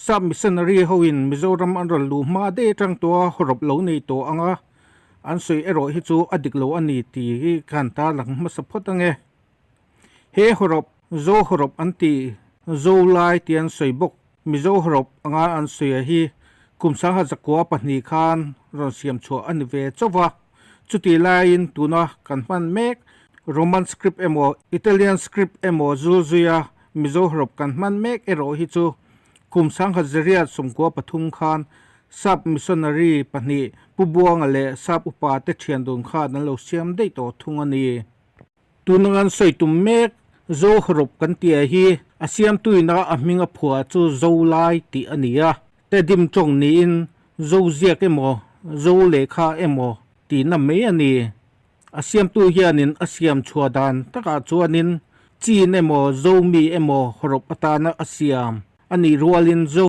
Sap missionary hoin Mizoram an rawn luh hma daih atang tawha hawrawp lo nei tawh ang a, an sawi erawh hi chu a dik lo a ni tih hi ka han tarlang hmasa phawt ang e. He hawrawp, Zo hawrawp an tih, Zo lai tih an sawi bawk, Mizo hawrawp anga an sawi a hi kum 1014 khan rawn siam chhuah a ni ve chauh va. Chutih laiin tuna kan hman mek Roman script emaw Italian script emaw zulzuia Mizo hawrawp kan hman mek erawh hi chu kum 1993 khan Sap missionary pahnih Pu Buanga leh Sap upa te thian dun khan an lo siam daih tawh thung a ni. Tuna ngan sawi tum mek Zo hawrawp kan tih hi a siamtuina a hming a phuah chu Zo lai tih a ni a, Tedim tawng niin Zo ziak emaw Zo lehkha emaw tihna mai a ni. A siamtu hianin a siam chhuah dan takah chuanin Chin emaw Zomi emaw hawrawp atana a siam a nih rualin Zo.